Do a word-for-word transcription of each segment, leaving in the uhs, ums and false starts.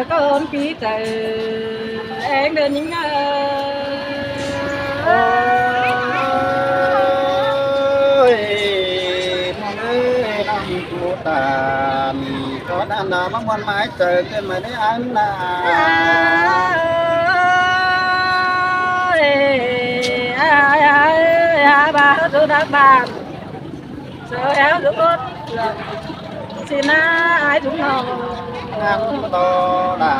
Con pí chaư eng đơ nhính ơi. Ôi, mong ơi, mong cu tàn, có đàn đà mong muôn mái trời quên mày đấy anh là. Ai, ai, ai, ai, bà, tôi đã bàn. Sao éo dú ốt. Xin á, ai dú nô. Ăn tô đà.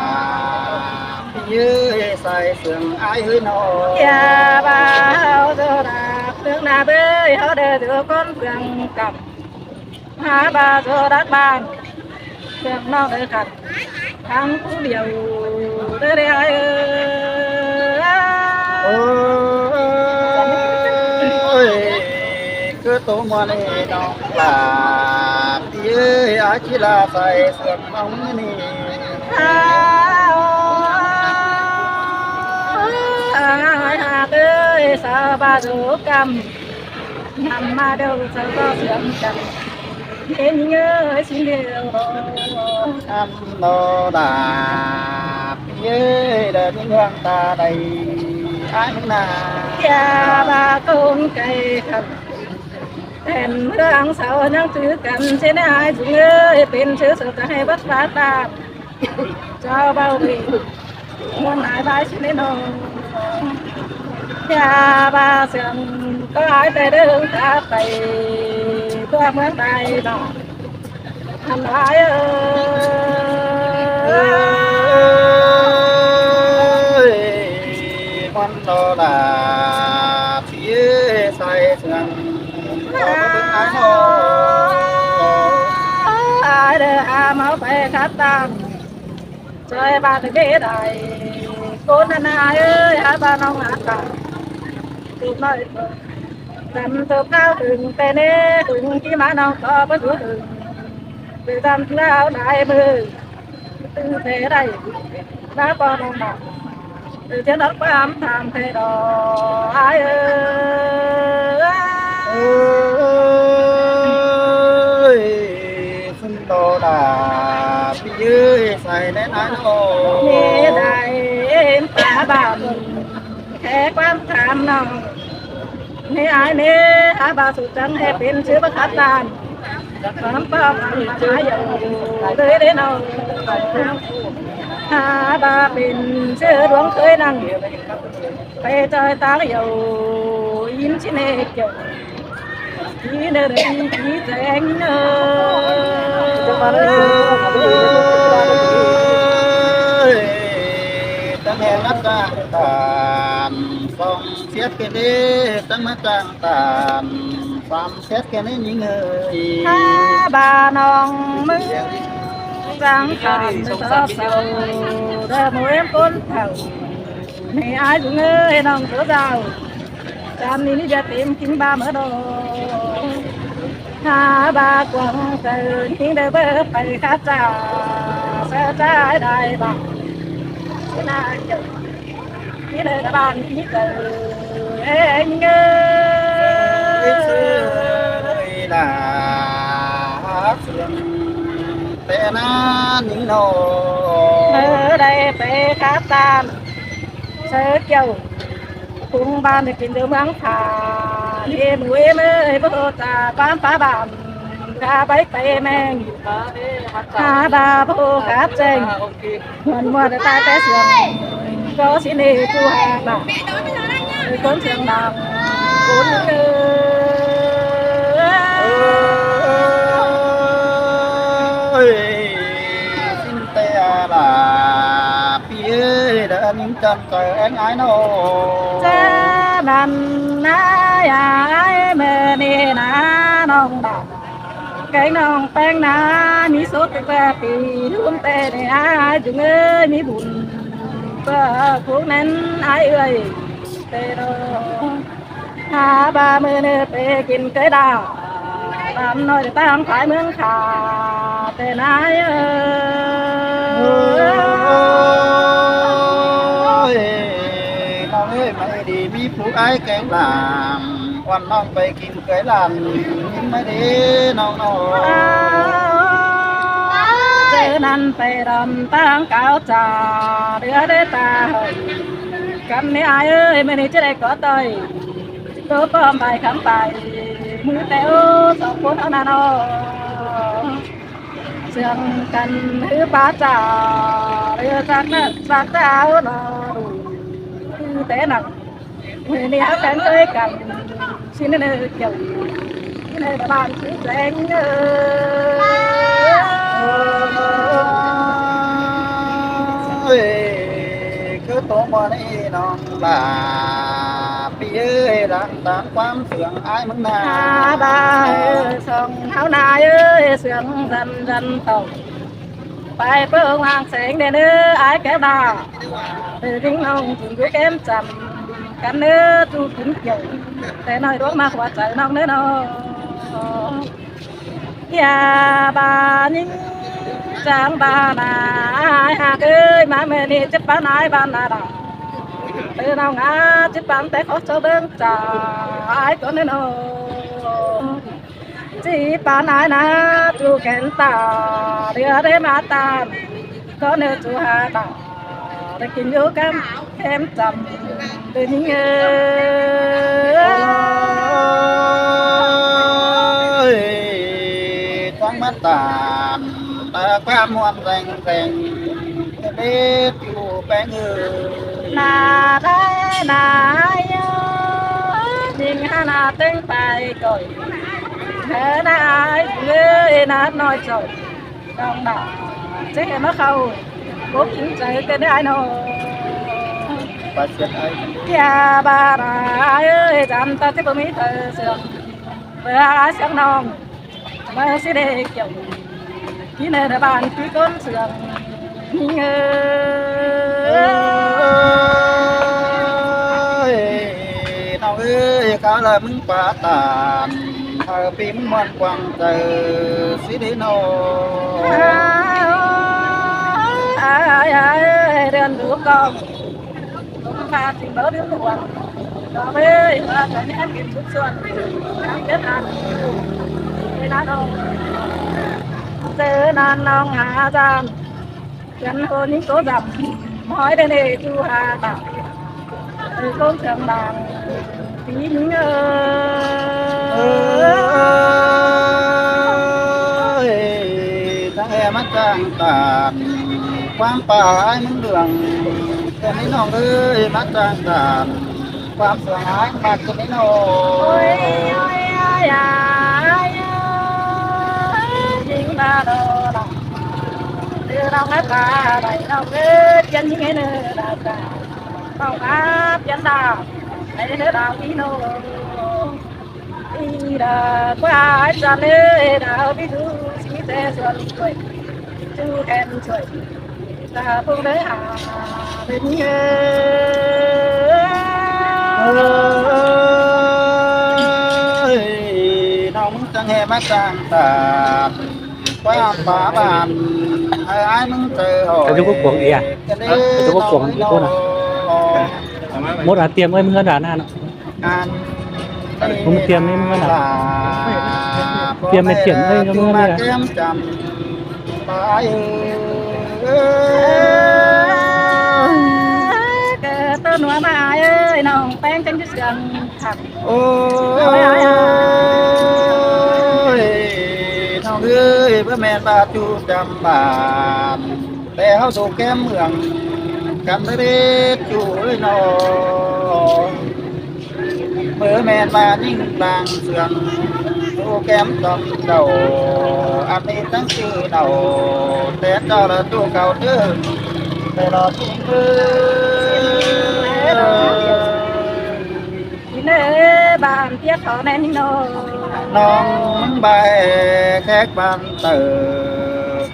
Pí ơi, sai sương ai hơi nô. Yà, bà, hao dô đà. Nương nà bơi, hao đơ dô con phượng cặp. Hả, bà, dô đắt bàn. Phượng nô đơ khăn. Thắng cú điệu. Đơ đơ ai ơi. Ôi, cứ tố mùa này nóng là tí ơi, ai chỉ là phải sương nóng này. Ai hạt ơi, sao bà dô căm. Nằm mà đâu sao có sương căm. Thế nhưng ơi, xin điều. Ăn nó đã. Yê, đa minh hoàng ta đây, ai nà. Yà, bà con cây khăn. Em hương sao nhang chữ cắn, xin ai dụ ơi, pên chữ sao ta hay bắt phá ta. Chào bao bì, muôn ai bái xin đến nô. Yà, bà sương, có ai tê đương ta tây, tua mương tai nô. Ăn ai ơi, con đó là phía sai sương. Ai đơ à máu phải khát tàn. Trời bà thì bế đại. Cô nana ơi, hai bà nông hạt tàn. Tụi nói. Tâm tụi cao hứng tê nê, hứng khi mà nông có bất cứ hứng. Vì tâm tụi áo đại mười. Tư thế này, đã có đồng bào. Từ chiến đấu qua ấm thảm thế đó, ai ơi. Ơi, xin tô đà, pí ơi, sai nén ai nô. Nê đại, em ta bàn, khé quan tham nông. Nê ai nê, hả bà sụt trắng hè pên chữ bất khát tàn. Hả bà pên chữ đuống khơi năng. Pê trời táng dầu in xin nê kiểu. Ký nê đi ký rèn nơ. Tăng hè ngắt tàn, tàn, song siết cái đê, tăng ngắt tàn, tàn, song siết cái đê những người. Hả bà nông mưng, răng khăn mưng sơ sầu, đơ mô em con thầu. Mẹ ai dụ ngơi nông sơ giàu. Chăm ní ní bia tìm kính ba mơ đô. Hả bà quảng tờ ní đơ bơ phải khát trà. Sơ trái đài bà. Sơ nà chồng. Ní đơ đà bàn ní tờ. Ê, anh ơi. Ê, sư ơi, là hát sương tê na ní nô. Ở đây phải khát tan. Sơ kiều. Phung ban để kính đơm áng phả. Ê mù ê mơ ê bơ hô tà bám phá bám. Khá bách bái ê meng. Khá ba bơ hô khá chêng. Muôn muôn để ta té sương. Có xin ê chu hà bả. Ê con sương đàm. Bốn ê. Ơi, xin tê à là. Pí ơi, đa nín chăm cờ anh ái nô. Cha năn na ya ai mơ nê na nông đà. Cái nông peng na, mí sốt cái ba pí, hôm tê nê ai, dưng ơi, mí bùn. Ba khúc nén ai ơi, tê đô. Hả bà mơ nơ pê kín cái đà. Tắm nói tăng phải mương khả tê nái ơi. Ôi, nông ơi, mày đi mi phú ai kén làm. Quan nông pê kín cái làm. Mày đi nông nông. Tư ꞌnặn pay đom ꞌtáng cáo chả, đứa đế ta hậu. Căn ꞌnị ải ơi, ꞌmự ꞌnị ꞌchí đảy có ꞌtoi. Tô pom bài khắm bài, ꞌmự té ꞌsọ phốn ꞌnặn ꞌnọ. Sương căn hứ pá chả, đứa chắc ꞌnặn, chắc ta ꞌnọ. ꞌMự té ꞌnặn. ꞌMự ꞌnị hák pén ꞌtới căn, ꞌsịn ꞌnị ꞌnị kiẻo, ꞌnị ꞌnị bản chứ chén ơi. Ôi, cứ tố mùa ꞌnị ꞌnọng ꞌlạ, ꞌpi ơi, lăng tán ꞌquám Sương ải ꞌmứng ꞌna. À, bà ơi, Sương hảư ꞌna ơi, Sương dăn dăn tổng. Pay ꞌpưa hoang seng đen ơi, ải kẻ đa. Tư ꞌnịnh ꞌnọng chun dú kém chăm. Căn ꞌnớ ꞌchu kính kiẻo. Té ꞌnọi đuống ꞌmặc hua chaư ꞌnọng ꞌnớ ꞌnọ. ꞌKia bà ꞌnhính chang bà ꞌna, ải hák ơi, ꞌmá ꞌmự ꞌnị chết bán ải bán ꞌna đa. Tư ꞌnọng ꞌngá chết bán té khó cho ꞌbớng chả ải ꞌcọ ꞌnớ ꞌnọ. ꞌChí pán ải ꞌna, ꞌchu kén ta, đứa đế ꞌmá tan, có ꞌnớ ꞌchu ha ta, đảy kin dú căm, kém chăm, tư ꞌnhính ơi. Ôi, chắng ꞌmắn tan, ta ꞌquám muôn reng reng, đế ꞌchu pé ngư. ꞌNa đảy ꞌna ải ơi, ꞌnhính ha ꞌna ꞌtếng pay ꞌcọi. Hơ ꞌna ải ơi, ꞌna ꞌnọi chọi. Đong đỏ, chết hên ꞌmá khâu. Bố kính cháu tên ải ꞌnọ. Bà chết ải. ꞌKia bà ꞌna ải ơi, chăm ta chết bố ꞌmí thơ Sương. Bơ ải Sương ꞌnọng. Bơ ꞌsịn đê kiẻo. Kí ꞌnị ꞌnị bản kí ꞌcốn Sương. ꞌNhính ơi. Ôi, ꞌnọng ơi, cá lơ ꞌmứng pá tan, hảư ꞌpi ꞌmứng muôn quang chaư, ꞌsịn đê ꞌnọ. Ải, ải, ải, đen đú cong. Pha trình báo đến muôn. Đó với, và cái nét kiến trúc xuân. Đáng biết là, cái lá đâu. Giờ là ꞌnọng hả gian. Gắn hôn những cố dặm, hỏi đến đây tu hà tặng. Từ công trường làng, tí những ơi. Ôi, tháng hè mắt trăng tàn, quán pà ải ꞌmứng đường, tên ꞌnị ꞌnọng ơi, mắt trăng tàn. Quán Sương ải ꞌmá tên ꞌnị ꞌnọ. Ôi, ôi, ôi, ôi, ôi, dính ba đô la. Tư ꞌnọng ải ta, đảy ꞌnọng ơi, piến dính ꞌnị ꞌnớ đa ta. ꞌNọng ải piến đa, đảy ꞌnớ đa ꞌnị ꞌnọ. Đi đa qua ải chăn ơi, đa ví dụ, xí tê xuân quẩy, chú khen quẩy. Ta phung đới hà, bên nhớ. Ôi, ꞌnọng ꞌmứng tháng hè mắt trăng tàn, quán pà bản, hảư ải ꞌmứng chaư hỏi. Cái chú Quốc Phượng kìa. Cái chú Quốc Phượng thì cô nào? Mốt là tiêm ơi, ꞌmứng ꞌnớ đa ꞌnạ ꞌnọ. Ăn. Không tiêm ꞌnị ꞌmứng ꞌnớ đa. Tiêm mệt kiểm ơi, ꞌmứng ꞌnớ đa. Kém chăm. Ôi, kơ ꞌtố ꞌnua ꞌmá ải ơi, ꞌnọng ꞌpéng chắng chứ Sương khắp. Ôi, ôi, ôi. Ôi, ꞌnọng ơi, báu ꞌmen ꞌva ꞌchu chăm bản, té ꞌháu ꞌchu kém mương, căn đế ꞌchu ơi ꞌnọ. Báu ꞌmen ꞌva ꞌnhính lăng Sương, ꞌchu kém chăm chảu, ăn ꞌnị tháng ꞌchư đaư, té chảu ꞌlạ ꞌchu cáu ꞌnớ, té ꞌlạ ꞌchu ꞌnớ. Đi ꞌnớ bản piếc khó ꞌnén ꞌnọ. ꞌNọng ꞌmứng bai khék bản tở,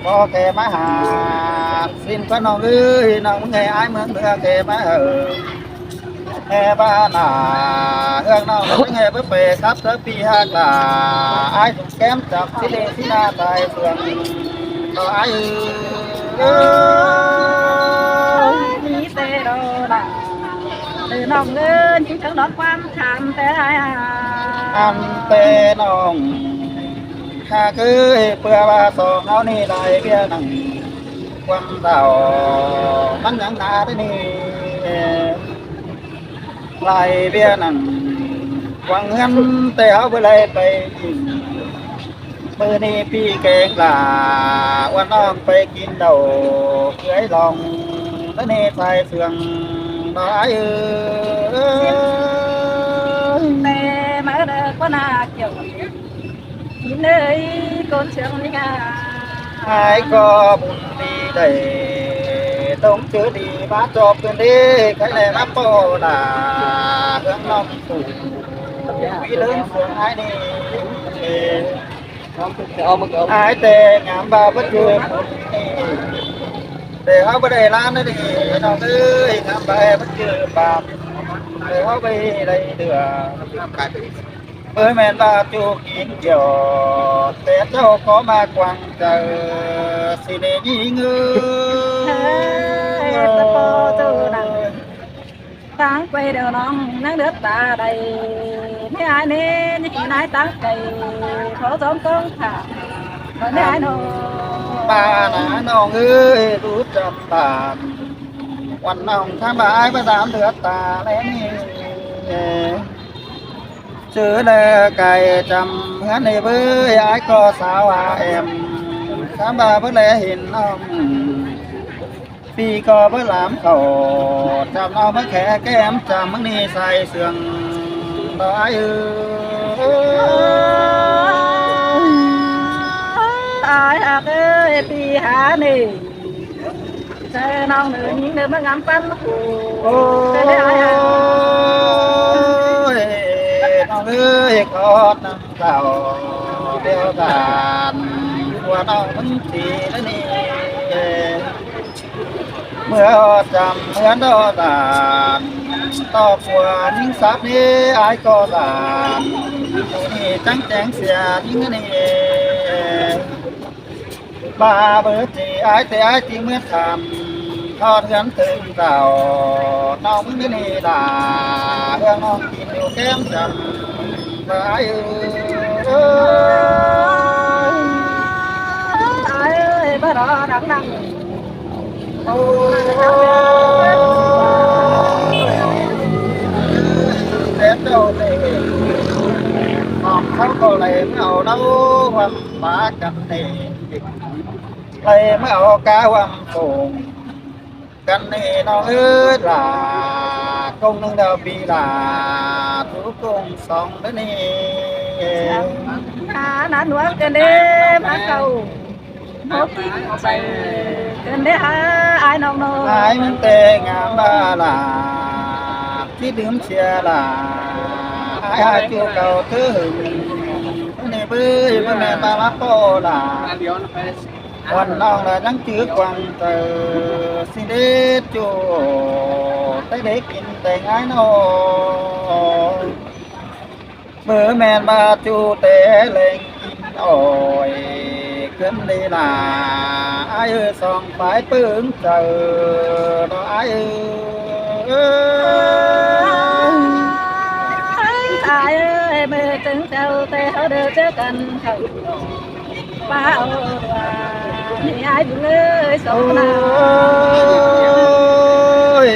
có kẻ ꞌmá hả, ꞌsịn ꞌquá ꞌnọng ơi, ꞌnọng ꞌmứng hè ải ꞌmướng ꞌlứa kẻ ꞌmá hả. Hè ba nả, ꞌhướng ꞌnọng ꞌmứng hè báu pay khắp ꞌtớ ꞌpi ꞌhặc lả, ải kém chăm ꞌsịn đê ꞌsịn ꞌna tai Sương. Đó ải ơi. Ôi, ꞌmí tê đô đa. Tư ꞌnọng ơi, ꞌnhính cáng đón ꞌquám khăn té ải à. Ăn té ꞌnọng. Hák ơi, ꞌpưa ꞌva song ꞌháu ꞌnị lai ꞌviạk nẳng. Quan đảo mắn nhắn nả đế ni lai bia nẳng quảng hướn tê háo bơi lai pay in. Mưa ni pi keng lả quan ong pay kin đầu cưới lòng đế ni sai sương đó ai ơi. Tê mơ đơ có na kiểu. Kín ơi, con sương ni ngà. Ai có bún đi đẩy tống chữ đi bá cho quên đi cái này mắc bộ là hương lòng phủ. Quý lớn sương ai đi. Ai tê ngắm ba bất cứ để háo bất đầy lan đi. Nó ơi ngắm ba bất cứ ba để háo bất đầy được. Ơi mẹn ba chu kín kiểu té cháu có ma quăng trời xin để nhí ngư. Tháng quay đầu nóng nắng đớt ta đầy. Mấy ai nên như chị nái tháng cày khó giống công thả. Còn mấy ai nô ba ná nô ngư tú trăm bàn. Quan nóng tháng ba ai ba dám đớt ta lên. Chứ lẽ cài chăm hán đi bới ai có sao à em. Khám bà bớt lẽ hin ông. Phi có bớt làm khẩu chăm nó bớt khẽ kem chăm mưng đi sai sương. Đó ai ư. Ai hạt ơi phi há nỉ. Xe nong nửa nhính nửa mơ ngắm păn. Ôi, nong ơi, con năm sau đeo đàn của nong mứng chỉ nó nì. Mưa chăm mưa đo đàn, to của những sáp nì ai có đàn. Nì trắng trắng xìa những nì. Ba bơ chỉ ai tê ai chỉ mướt thăm. Thọt gắn từng tàu nóng mướt đi là hương nóng kín điều kém chăm. Ba ai ơi. Ai ơi, ba đó đáng năng. Ôi, Tết đâu thì. Mong không có lẽ nào đâu. Ba cặp này. Lạy mưa áo cá hoàng phùng. Căn này nó ướt là công nông đào bì là thú công sống đó nè. Nà nà nuốt cái đêm hả cậu. Nó kín chạy cái đêm hả ai nông nông. Ai mưng tê ngã ba là chỉ đếm chia là ai hai chu cầu thứ hứng. Cái này bơi bơi mẹ ba lá po là. Quan nong là nắng chữ quang tờ xin đế chu. Tê đế kín tê ngái nô. Bơ mẹn ba chu tê lêng kín ỏi. Cướm đi là ai ơi song phải pướng tờ. Đó ai ơi. Ai ơi mơ chứng châu tê háo đơ chớ cần khẩu. Ba ô đoà, nì ai bưng ơi, sống nào. Ôi,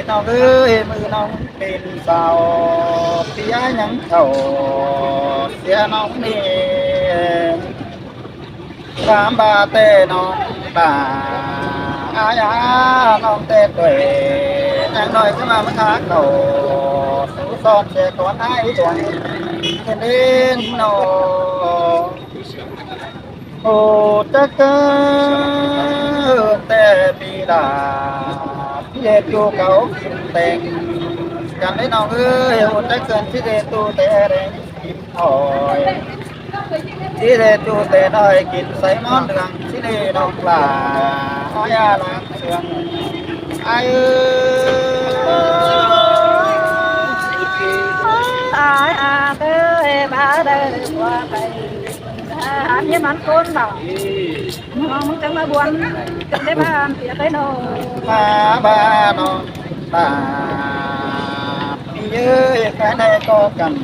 nong ơi, mưa nong pên sao, pia nhắn khẩu, sia nong nì. Khám ba tê nong ba, ai à, nong tê tuổi, nhắn nói chứ mà mới khá khẩu, số son sẽ có hai tuần, thiên đến nô. Ô chắc tê bi là, pia chu cầu kim têng, căn đấy nong ơi, ô chắc cơn chứ tê tu tê đen kim hỏi. Chứ tê chu tê nói kim say món đường, chứ đi nong là, ai à làng sương, ai ơi. Ai à, tê ba đây qua đây. Hán hiếp hán côn bảo. Nó mong chẳng mà buồn. Chẳng để ba ăn tiệc cái nô. Ba ba nô. Ba. Phi ơi, cái này có cần.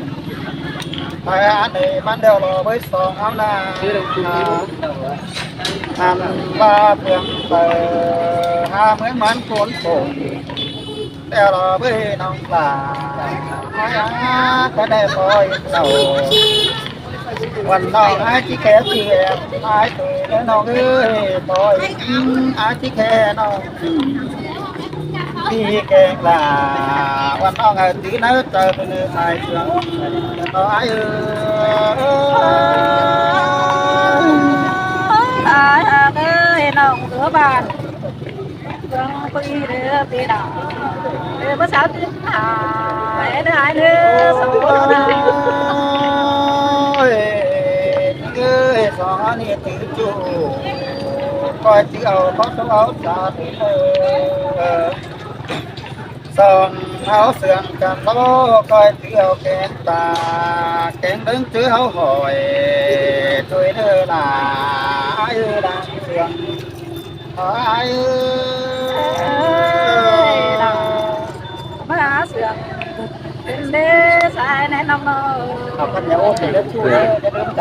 Phải ăn này, ban đầu là với song áo na. ꞌva phượng pơ ha ꞌmướng ꞌmắn cuốn phùng, ꞌlẹo lo bới ꞌnọng lả, ái ꞌá ꞌcọ đảy ꞌpoi sau. Quan ꞌnọng ái ꞌchí khe ꞌchí ép, ái ꞌtứ ꞌnọng ơi, ꞌpoi ꞌnhính ái ꞌchí khe ꞌnọng. ꞌChí keng lả, quan ꞌnọng ải ꞌtứ ꞌnớ chaư pên ꞌnư mai sương, ꞌnọng ái ơi. Ái ꞌhặc ơi, ꞌnọng ꞌcứ bản. Sương ꞌpứng ꞌnị đé ꞌpi ꞌnọng. Ê, báu sao ꞌtứ hả? Ê, ꞌnớ ái ꞌnớ, sương ꞌpứng ꞌnị. Ôi, ơi, sương ꞌnị ꞌtứ ꞌchu. ꞌCoi ꞌtứ au, ꞌcọ ꞌtứ au, sa ꞌtứ ơ. Sương au sương căn ꞌló, ꞌcoi ꞌtứ au keng ta, keng ꞌlớng ꞌchớ au hỏi, thôi ꞌnớ lả, ái ơi, lả sương. Ái ơi, lả, ꞌmá sương. Pên đé sai ꞌnẹ ꞌnọng ꞌnớ. Au căn nhà ôn thì rất vui, rất đơn giản.